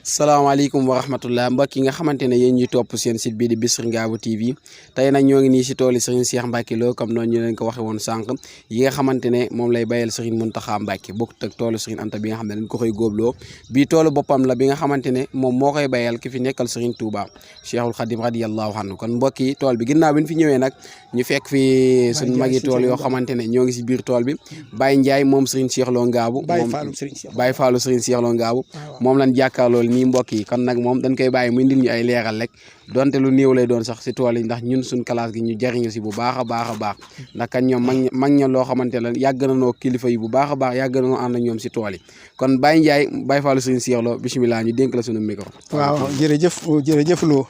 salaamaaleykum wa rahmatullah mbokk yi nga xamante ne yéen ñuy topp seen site bii di Bichri Ngabou TV tey nag ñoo ngi nii si tooli Serigne Cheikh Mbacké Lo comme noonu ñu leen ko waxe woon sànq yi nga xamante ne moom lay bayal Serigne Mountakha Mbacké bokkut ak toolu Serigne Anta bi nga xam ne dañ ko koy góobloo bii toolu boppam la bi nga xamante ne moom moo koy bayal ki fi nekkal Serigne Touba Cheikhul Khadim radiyallahu anhu kon mbokk yi tool bi ginnaaw bi ñu fi ñëwee nag ñu fekk fi suñu magi tool yoo xamante ne ñoo ngi si biir tool bi Baye Ndiaye moom Serigne Cheikh Lo Ngabou Baye Fallou Serigne Cheikh Lo Ngabou moom lañ jàkkaarloo nii mbokk yi kon nag moom dañ koy bàyyi muy ndil ñu ay leeral rek donte lu néew lay doon sax si tool yi ndax ñun suñ classe gi ñu jariñu si bu baax a baax ndax kan ñoom mag ña loo xamante la yàgg na noo kilifa yi bu baax a baax yàgg na noo ànd ak ñoom si tool yi kon Baye Ndiaye Baye Fallou Serigne Cheikh Lo bisimilah ñu dénk la suñu micro. waaw jërëjëf Lo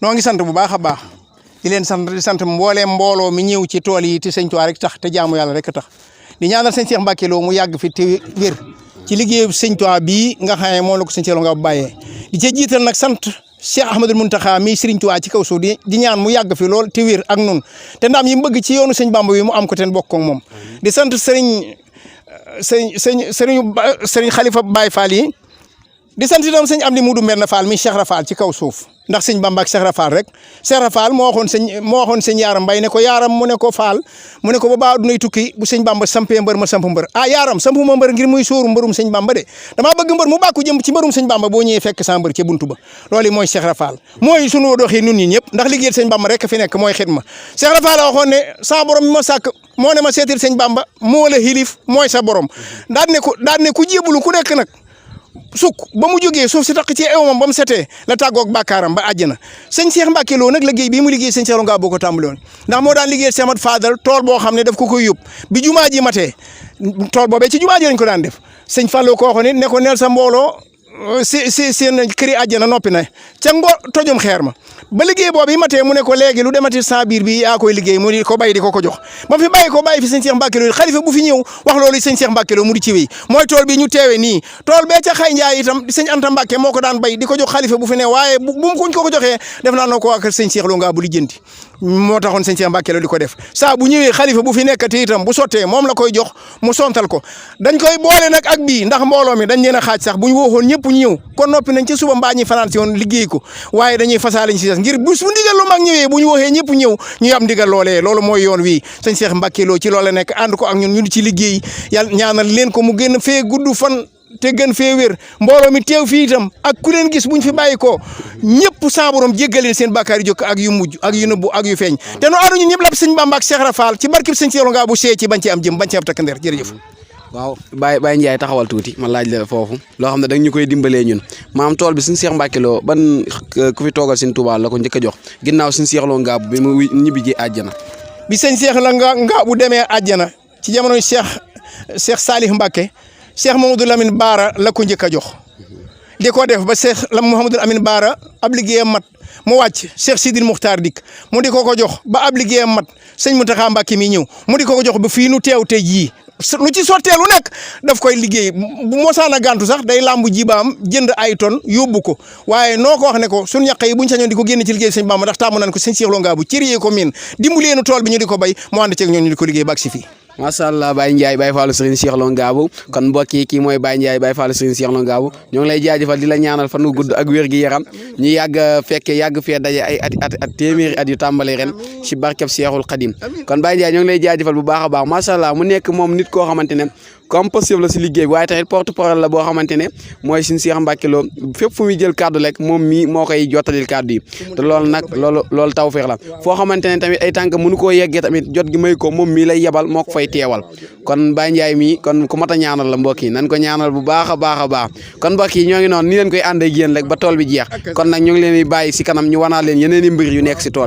noo ngi sant bu baax a baax di leen sant di sant mbooleem mbooloo mi ñëw ci tool yi te sëñ Tuubaa rek tax te jaamu yàlla rek tax di ñaanal sëñ Cheikh Mbacké Lo mu yàgg fi te wér ci liggéeyu sëñ Tuubaa bii nga xam ne moom la ko sëñ Cheikh Lo Ngabou bàyyee di ca jiital nag sant Cheikh Ahmadou Mountakha mi Serigne Touba ci kaw suuf di ñaan mu yàgg fi lool te wér ak nun te ndam yi mu bëgg ci yoonu sëñ Bamba wi mu am ko ten bokk ak moom di sant Serigne Khalifa Baye Fall yi di sant itam sëñ Amdi Mudu Mbenn Fall mi Cheikh Rafal ci kaw suuf ndax sëñ Bamba ak Cheikh Rafal rek Cheikh Rafal moo waxoon sëñ Yaaram Mbay ne ko Yaaram mu ne ko Fall mu ne ko ba baa dunay tukki bu sëñ Bamba sampee mbër ma samp mbër Yaaram sampuma mbër ngir muy sóoru mbërum sëñ Bamba de damaa bëgg mbër mu bàkku jëm ci mbërum sëñ Bamba boo ñëwee fekk sa mbër ca buntu ba loolu mooy Cheikh Rafal mooy sunu doxee nun ñi ñëpp ndax liggéeyal sëñ Bamba rek fi nekk mooy xidma Cheikh Rafal a waxoon ne sa borom mi ma sàkk moo ne ma seetil sëñ Bamba moo la xilif mooy sa borom daan ne ku jébbalu ku nekk nag sukk ba mu jógee suuf si taq ci ewam ba mu setee la tàggoog bàkkaaram ba àjjana sëñ Cheikh Mbacké Lo nag liggéey bii mu liggéey sëñ Cheikh Lo Ngabou boo ko tàmbali woon ndax moo daan liggéey Cheikh Mat Fadal tool boo xam ne daf ko koy yóbbu bi jumaa ji matee tool boobee ci jumaa ji lañ ko daan def sëñ Fallou ko waxoon ne ko neel sa mbooloo seen këri àjjana noppi na ca tojum xeer ma ba liggéey boobu yi matee mu ne ko léegi lu demati sa biir bi yaa koy liggéey mu di ko bay di ko jox ba fi bàyyi ko bàyyi fi sëñ Cheikh Mbacké Lo xalifa bu fi ñëw wax loolu sëñ Cheikh Mbacké Lo mu di ci wéy mooy tool bi ñu teewe nii tool bee ca xay njaay itam sëñ Anta Mbacké moo ko daan bay di ko jox xalifa bu fi ne waaye bu mu kuñ ko joxee def naa noo ko waa kër sëñ Cheikh Lo Ngabou lijjanti moo taxoon sëñ Cheikh Mbacké Lo di ko def saa bu ñëwee xalifa bu fi nekkati itam bu sottee moom la koy jox mu sontal ko dañ koy boole nag ak bii ndax mbooloo mi dañ leen a xaaj sax bu ñu waxoon ñëpp ñu ñëw kon noppi nañ ci suba mbaa ñi fanaan si woon liggéey ko waaye dañuy fasaale si ngir bu su ndigal lu mag ñëwee bu ñu waxee ñëpp ñëw ñu am ndigal loolee loolu mooy yoon wi sëñ Cheikh Mbacké Lo ci loolu la nekk ànd ko ak ñun ñu di ci liggéey yàlla ñaanal leen ko mu gën fee gudd fan te gën fee wér mbooloo mi teew fii itam ak ku leen gis buñ fi bàyyi ko ñëpp sa borom jéggaleen seen bàkkaar yu jokk ak yu mujj ak yu nëbbu ak yu feeñ te no ànduñu ñëpp la sëñ Bamba ak Cheikh Rafal ci barkib sëñ Cheikh Lo Ngabou see ci bañ ci am jëm bañ ci am takk ndeer jërëjëf waaw Baye Ndiaye taxawal tuuti ma laaj la foofu loo xam ne da ñu koy dimbalee ñun maam tool bi suñu Cheikh Mbacké Lo ban ku fi toogal sëñ Touba la ko njëkk a jox ginnaaw suñu Cheikh Lo Ngabou bi mu ñibbi ji àjjana bi sëñ Cheikh Lo Ngabou demee àjjana ci jamono Cheikh Salih Mbacké Cheikh Mamadou Lamine Baara la ko njëkk a jox di ko def ba Cheikh Mouhamadou Amine Baara ab liggéeyam mat mu wàcc Cheikh Sidil Muxtaar dik mu di ko jox ba ab liggéeyam mat sëñ Mountakha Mbacké mi ñëw mu di ko jox ba fii nu teew tey jii lu ci sottee lu nekk daf koy liggéey bu mosaana gàntu sax day lambu jibaam jënd ay ton yóbbu ko waaye noo ko wax ne ko suñu ñaq yi buñ sañoon di ko génn ci liggéey sëñ Bamba ndax tàmm nañ ko sëñ Cheikh Lo Ngabou cëriyee ko miin dimbuleenu tool bi ñu di ko bay mu ànd ceeg ñoom ñu di ko liggéey ba si fii macha allah Baye Ndiaye Baye Fallou Serigne Cheikh Lo Ngabou kon mbokk yi kii mooy Baye Ndiaye Baye Fallou Serigne Cheikh Lo Ngabou ñoo ngi lay jaajëfal di la ñaanal fan wu gudd ak wér gi yaram ñu yàgg fekke yàgg fee daje ay at téeméeri at yu tàmbale ren ci barkeb Cheikhul Khadim kon Baye Ndiaye ñoo ngi lay jaajëfal bu baax a baax macha allah mu nekk moom nit koo xamante ne comme possible la si liggéey waaye tamit porte parole la boo xamante ne mooy suñu Cheikh Mbacké Lo fépp fu muy jël kàddu rek moom mii moo koy jottalil kàddu yi te loolu nag loolu tawfeex la foo xamante ne tamit ay tànk mënu koo yeggee tamit jot gi may ko moom mii lay yebal moo ko fay teewal kon Baye Ndiaye mii kon ku mat a ñaanal la mbokk yi nan ko ñaanal bu baax a baax kon mbokk yi ñoo ngi noonu ni leen koy ànd ak yéen rek ba tool bi jeex kon nag ñu ngi leen di bàyyi si kanam ñu wanaa leen yeneen i mbir yu nekk si tool